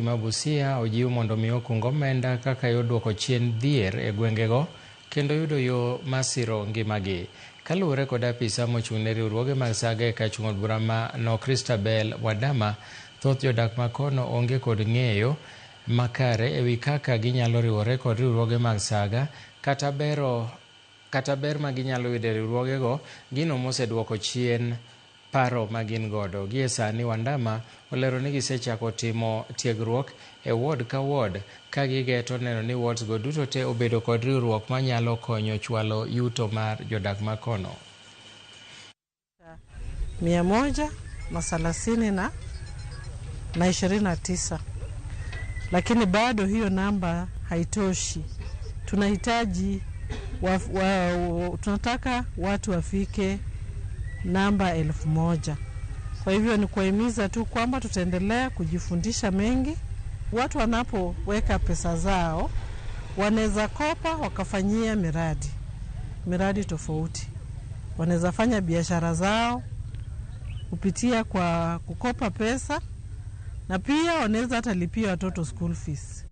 Ma Busia ojiw mondo mi okung omenda kaka yor duoko chien dhier e gwengego kendo yudo yo mar siro ngimagi. Kaluwore kod apisa mochung' ne riwruoge mag saga e kachung' od bura ma no Christabel Wadama, thoth jodak ma kono onge kod ng'eyo makare ewi kaka ginyalo riwore kod riwruoge mag saga kata bero kata ber ma ginyalo yudo e riwruogego, gino moseduoko chien paro ma gin godo. Gie sani Wandama olero ni gisechako timo tiegruok e ward ka ward ka gigeto neno ni wards go duto te obedo kod riwruok manyalo konyo chwalo yuto mar jodak ma kono. 130 na 29, lakini bado hiyo namba haitoshi. Tunahitaji tunataka watu wafike namba 1000. Kwa hivyo ni kuwahimiza tu kwamba tutaendelea kujifundisha mengi. Watu wanapoweka pesa zao wanaweza kopa wakafanyia miradi tofauti, wanaweza fanya biashara zao kupitia kwa kukopa pesa, na pia wanaweza hata lipia watoto school fees.